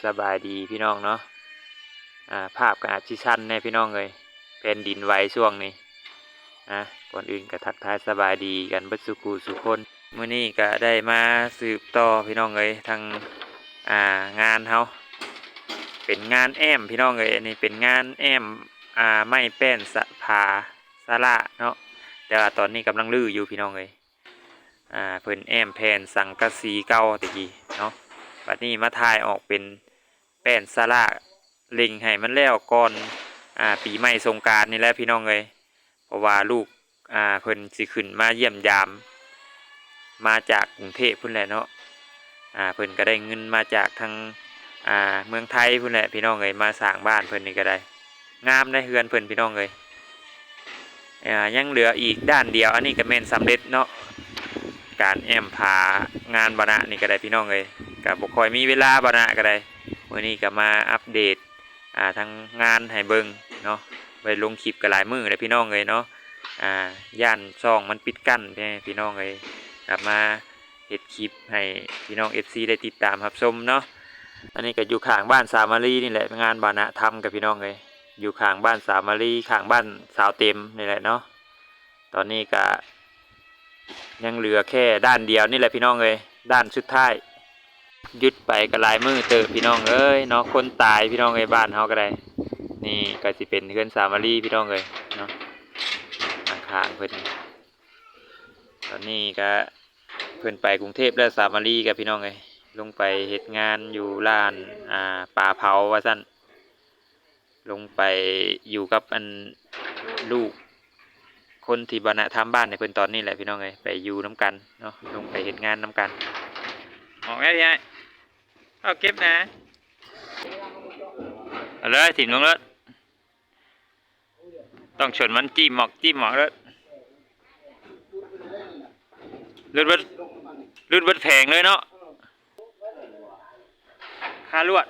ສະບາຍດີພີ່ນ້ອງເນາະ ອາ ພາບກໍອາດຊິສັ່ນແດ່ພີ່ນ້ອງເອີຍ ແຜ່ນດິນໄຫວຊ່ວງນີ້ ອາ ກ່ອນອື່ນກໍທັກທາຍສະບາຍດີກັນເບິດສູ່ຜູ້ສູ່ຄົນ. ມື້ນີ້ກໍໄດ້ມາສືບຕໍ່ພີ່ນ້ອງເອີຍ ທາງ ອາ ງານເຮົາ ເປັນງານແອ້ມພີ່ນ້ອງເອີຍ ອັນນີ້ເປັນງານແອ້ມ ອາ ໄມ້ແປ້ນສະ ຜາສະຫຼາເນາະ ແຕ່ວ່າຕອນນີ້ກຳລັງຮື້ຢູ່ພີ່ນ້ອງເອີຍ. ອາ ເພິ່ນແອ້ມແຜ່ນສັງກະສີເກົ່າແຕ່ກີ້ເນາະ ບັດນີ້ມາຖ່າຍອອກເປັນແປ້ນສະຫຼາ ເລັ່ງໃຫ້ມັນແລ້ວກ່ອນ ອາ ປີໃໝ່ສົງການນີ້ແຫຼະພີ່ນ້ອງເອີຍ ເພາະວ່າລູກ ອາ ເພິ່ນຊິຂຶ້ນມາຢ້ຽມຢາມ ມາຈາກກຸງເທບພຸ້ນແຫຼະເນາະ ອາ ເພິ່ນກໍໄດ້ເງິນມາຈາກທາງ ອາ ເມືອງໄທພຸ້ນແຫຼະພີ່ນ້ອງເອີຍ ມາສ້າງບ້ານເພິ່ນນີ້ກໍໄດ້ ງາມໃດເຮືອນເພິ່ນພີ່ນ້ອງເອີຍ. ອາ ຍັງເຫຼືອອີກດ້ານດຽວ ອັນນີ້ກໍແມ່ນສຳເລັດເນາະ ການແອ້ມຜາງານບ່າວນະນີ້ກໍໄດ້ພີ່ນ້ອງເອີຍ ກໍບໍ່ຄ່ອຍມີເວລາບ່າວນະກໍໄດ້ ມື້ນີ້ກໍມາອັບເດດ ອາ ທາງງານໃຫ້ເບິ່ງເນາະ ບໍ່ໄດ້ລົງຄລິບກໍຫຼາຍມື້ແລ້ວພີ່ນ້ອງເອີຍເນາະ ອາ ຢ້ານຊ່ອງມັນປິດກັ້ນແດ່ພີ່ນ້ອງເອີຍ ກັບມາ ເຮັດຄລິບໃຫ້ພີ່ນ້ອງເອັຟຊີໄດ້ຕິດຕາມຮັບຊົມເນາະ ອັນນີ້ກໍຢູ່ຂ້າງບ້ານສາມາລີນີ້ແຫຼະ ງານບ່າວນະທຳກັບພີ່ນ້ອງເອີຍ ຢູ່ຂ້າງບ້ານສາມາລີ ຂ້າງບ້ານສາວເຕັມນີ້ແຫຼະເນາະ ຕອນນີ້ກໍຍັງເຫຼືອແຄ່ດ້ານດຽວນີ້ແຫຼະພີ່ນ້ອງເອີຍ ດ້ານສຸດທ້າຍ ຢຸດໄປກໍຫຼາຍມື້ເຕີບພີ່ນ້ອງເອີຍເນາະ ຄົນຕາຍພີ່ນ້ອງເອີຍ ບ້ານເຮົາກໍໄດ້ ນີ້ກໍຊິເປັນເຮືອນສາມາລີພີ່ນ້ອງເອີຍເນາະ ຂ້າງໆເພິ່ນ ຕອນນີ້ກໍ ເພິ່ນໄປກຸງເທບແລ້ວ ສາມາລີກັບພີ່ນ້ອງເອີຍ ລົງໄປເຮັດງານຢູ່ຮ້ານ ອາ ປາເຜົາວ່າຊັ້ນ ລົງໄປຢູ່ກັບອັນລູກຄົນທີ່ບ່າວນະທຳບ້ານໃຫ້ເພິ່ນຕອນນີ້ແຫຼະພີ່ນ້ອງເອີຍ ໄປຢູ່ນຳກັນເນາະ ລົງໄປເຮັດງານນຳກັນ ອອກແລ້ວພີ່ອ້າຍ ເອົາເກັບນະ ເອົາເລີຍ ຖິ້ມລົງເລີຍ. ຕ້ອງຊົນມັນ ຈີ້ມອອກ ຈີ້ມອອກເລີຍ ຫຼຸດເບິດ ຫຼຸດເບິດແຜງເລີຍເນາະ ຄາລວດ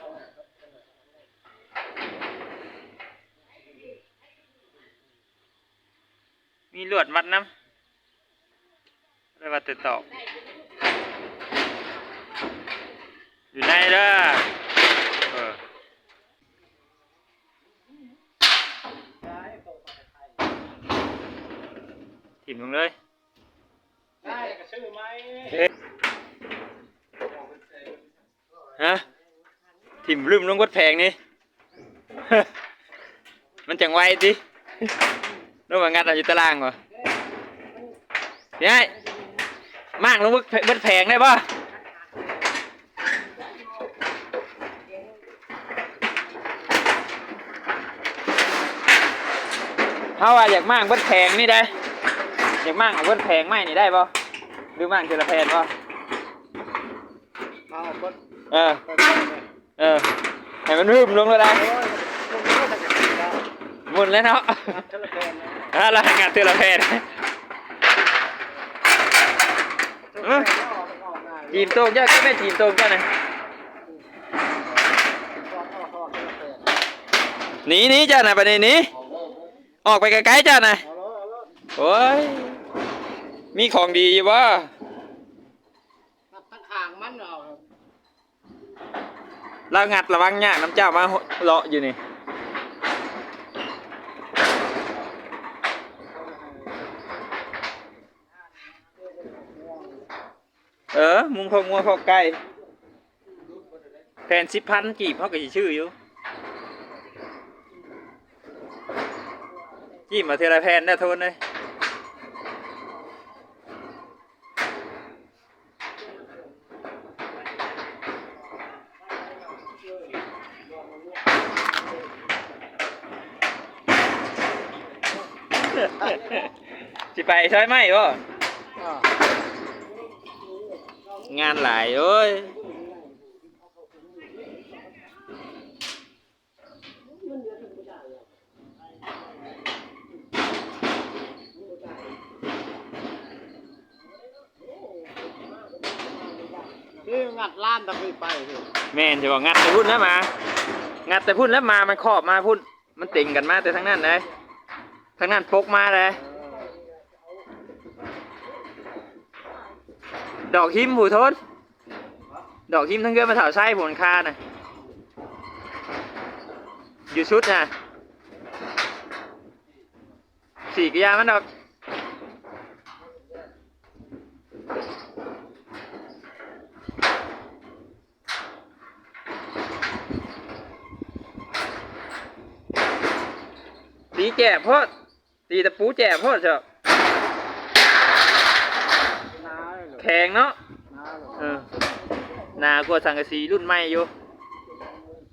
ມີລວດມັດນຳ. ແລ້ວວ່າແຕ່ຕອກ ຢູ່ໃນເດີ ເອີ ຖິ້ມລົງເລີຍ ຮະ ຖິ້ມລຶ້ມລົງເບິດແຜງນີ້ ມັນຈັ່ງໄວຕິ ຫຼືວ່າງັດເອົາຢູ່ຕາລ່າງບໍ່ ພີ່ອ້າຍ ມ້າງລົງເບິດ ເບິດແຜງໄດ້ບໍ່ ເຮົາວ່າຢາກມ້າງເບິດແຜງນີ້ໄດ໋ ຢາກມ້າງເອົາເບິດແຜງໄມ້ນີ້ໄດ້ບໍ່ ຫຼືມ້າງເທື່ອລະແຜ່ນບໍ່ ເອົາເບິດ ເອີ ເອີ ໃຫ້ມັນຫຶ້ມລົງເລີຍໄດ໋ ໂອ້ຍ ໝຸນແລ້ວເນາະ ງັດເທື່ອລະແຜ່ນ ອ່າ ລະງັດເທື່ອລະແຜ່ນ ເອີ ຈີມໂຕງເຈົ້າ ເກັບແມ່ຈີມໂຕງເຈົ້ານະ ໜີ ໜີເຈົ້ານະ ບາດນີ້ໜີ ອອກໄປໄກໆເຈົ້ານະ ໂອ້ຍ ມີຂອງດີຢູ່ບໍ່? ຕັດທາງຂ້າງມັນອອກ ລາວງັດລະວັງຍາກນຳເຈົ້າມາເລາະຢູ່ນີ້ ເອີ ມຸງຄອກງົວຄອກໄກ່ ແຜ່ນສິບພັນກີບ ເຮົາກໍຊິຊື້ຢູ່ ຈີ້ມເອົາເທື່ອລະແຜ່ນເດີ ໂທນເອີຍ. ຊິໄປຊ່ອຍໄມ້ບໍ່? ອ່າ ງານຫຼາຍ ໂອ້ຍ. ຄືງັດລ້ານຕະຄືໄປ ແມ່ນ ຊິວ່າງັດແຕ່ພຸ້ນແລ້ວມາ ງັດແຕ່ພຸ້ນແລ້ວມາ ມັນຄອບມາພຸ້ນ ມັນເຕັງກັນມາແຕ່ທາງນັ້ນໃດ໋ ທາງນັ້ນປົກມາໃດ໋ ດອກຫິມຜູ້ໂທນ ດອກຫິມທາງເຮືອນແມ່ເຖົ້າໄຊຜູ້ມັນຄານະ ຢູ່ສຸດນະ ສີກະຢ່າມັນດອກ ຕີແຈບໂພດ ຕີຕະປູແຈບໂພດເຈົ້າ ໜາເລີຍ ແຂງເນາະ ໜາເລີຍ ເອີ ໜາກວ່າສັງກະສີລຸ້ນໃໝ່ຢູ່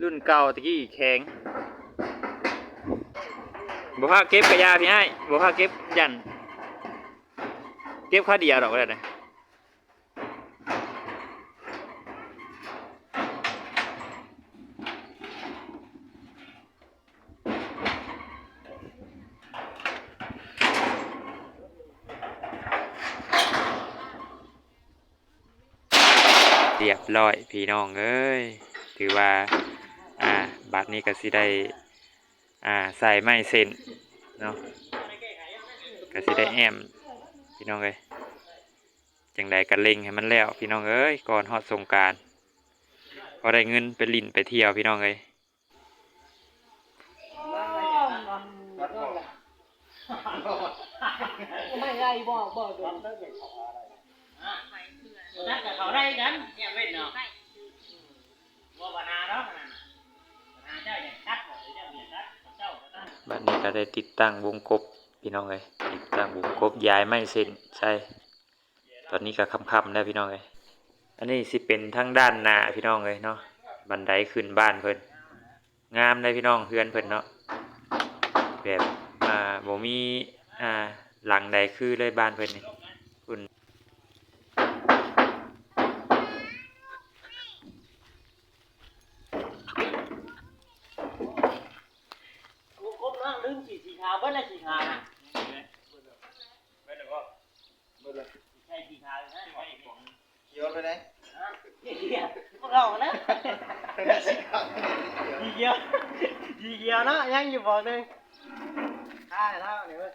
ລຸ້ນເກົ່າຕະກີ້ແຂງ ບໍ່ພາເກັບກະຢ່າພີ່ອ້າຍ ບໍ່ພາເກັບຢ້ານ ເກັບຄາວດຽວດອກ ບໍ່ໄດ້. ຮຽບຮ້ອຍພີ່ນ້ອງເອີຍ ຖືວ່າ ອ່າ ບາດນີ້ກະຊິໄດ້ ອ່າ ໃສ່ໄມ້ເສັ້ນເນາະ ກະຊິໄດ້ແອ້ມພີ່ນ້ອງເອີຍ ຈັ່ງໃດກະເລັ່ງໃຫ້ມັນແລ້ວພີ່ນ້ອງເອີຍ ກ່ອນຮອດສົງການ ພໍໄດ້ເງິນໄປຫຼິ້ນໄປທ່ຽວພີ່ນ້ອງເອີຍ. ບາດນີ້ກະໄດ້ຕິດຕັ້ງວົງກົບພີ່ນ້ອງເອີຍ ຕິດຕັ້ງວົງກົບ ຢາຍໄມ້ເສັ້ນໃສ່. ຕອນນີ້ກະຄ່ຳໆແລ້ວພີ່ນ້ອງເອີຍ ອັນນີ້ຊິເປັນທາງດ້ານໜ້າພີ່ນ້ອງເອີຍເນາະ ບັນໄດຂຶ້ນບ້ານເພິ່ນ ງາມເດ້ພີ່ນ້ອງ ເຮືອນເພິ່ນເນາະ ແບບ ອ່າ ບໍ່ມີ ອ່າ ຫຼັງໃດຄືເລີຍບ້ານເພິ່ນນີ້ ພຸ້ນ ກົບເນາະ ລືມສີ ສີຂາວເບິດແລ້ວ ສີຂາວນະ. ເບິດແລ້ວບໍ່? ເບິດແລ້ວ ໃສ່ສີຂາວອີກນະ ຂຽວໄປໄດ໋ ຮະ ພວກເຮົານະ ສີຂາວ ສີຂຽວ ສີຂຽວເນາະ ຍັງຢູ່ບ່ອນໜຶ່ງ ຕາຍແລ້ວນີ້ເວີຍ.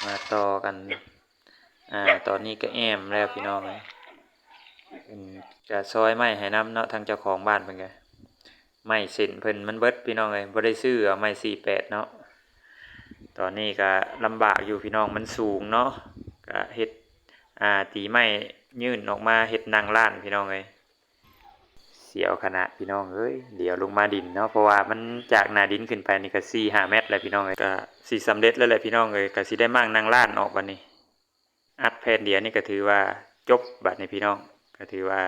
ມາຕໍ່ກັນ ອ່າ ຕອນນີ້ກະແອ້ມແລ້ວພີ່ນ້ອງເອີຍ ເພິ່ນກະຊອຍໄມ້ໃຫ້ນຳເນາະ ທາງເຈົ້າຂອງບ້ານເພິ່ນກະ ໄມ້ເສັ້ນເພິ່ນມັນເບິດພີ່ນ້ອງເອີຍ ບໍ່ໄດ້ຊື້ເອົາໄມ້ສີ່ແປດເນາະ ຕອນນີ້ກະລຳບາກຢູ່ພີ່ນ້ອງ ມັນສູງເນາະ ກະເຮັດ ອ່າ ຕີໄມ້ຍື່ນອອກມາເຮັດນັ່ງຮ້ານພີ່ນ້ອງເອີຍ. ສຽວຂະໜາດພີ່ນ້ອງເອີຍ ດຽວລົງມາດິນເນາະ ເພາະວ່າມັນຈາກໜ້າດິນຂຶ້ນໄປນີ້ກະສີ່ຫ້າແມັດແລ້ວພີ່ນ້ອງເອີຍ ກະຊິສຳເລັດແລ້ວແຫຼະພີ່ນ້ອງເອີຍ ກະຊິໄດ້ມ້າງນັ່ງຮ້ານອອກບາດນີ້ ອັດແຜ່ນດຽວນີ້ກະຖືວ່າຈົບບາດນີ້ພີ່ນ້ອງ ກະຖືວ່າ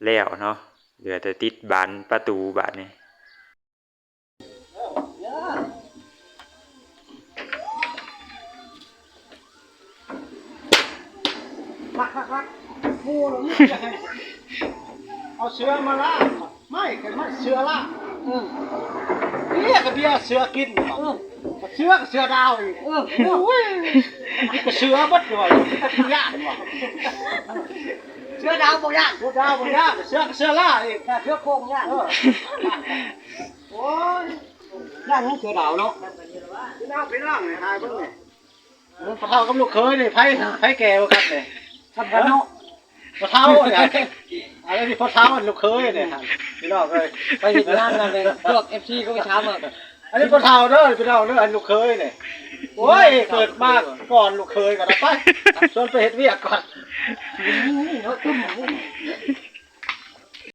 ແລ້ວເນາະ ເຫຼືອແຕ່ຕິດບານປະຕູບາດນີ້. ມາຄັກໆ ໝູ່ລະມີແຕ່ໃຫ້ ເອົາເສືອມາລ້າງ ໄມ້ກະໄມ້ເສືອລ້າງ ເອີ ເບຍກະເບຍເສືອກິນ ເອີ ເສືອກະເສືອດາວອີກ ເອີ ໂອ້ຍ ມີແຕ່ເສືອເບິດຢູ່ວ່າ ຢ້ານວ່າ ເສືອດາວບໍ່ຢ້ານ ເສືອດາວບໍ່ຢ້ານ ເສືອກະເສືອລ້າງອີກ ເສືອໂຄງຢ້ານ ເອີ ໂອ້ຍ ຢ້ານຫຍັງເສືອດາວເນາະ ພີ່ນ້ອງ ພີ່ນ້ອງ ນີ້ຖ່າຍເບິ່ງນີ້ ເອີ ພໍ່ເຖົ້າກັບລູກເຂີຍນີ້ ໃຜ ໃຜແກ່ກວ່າກັນນີ້ ສ່ຳກັນເນາະ ພໍ່ເຖົ້ານີ້ ອັນນີ້ພໍ່ເຖົ້າ ອັນລູກເຂີຍນີ້ ພີ່ນ້ອງເອີຍ ໄປເຮັດງານນຳເລີຍ ພວກເອັຟຊີກະໄປຖາມວ່າ ອັນນີ້ພໍ່ເຖົ້າເດີ ພີ່ນ້ອງເດີ ອັນລູກເຂີຍນີ້ ໂອ້ຍ ເກີດມາກ່ອນລູກເຂີຍກ່ອນ ໄປ ຊວນໄປເຮັດວຽກກ່ອນ ນີ້ເນາະ ຕຸ້ມນີ້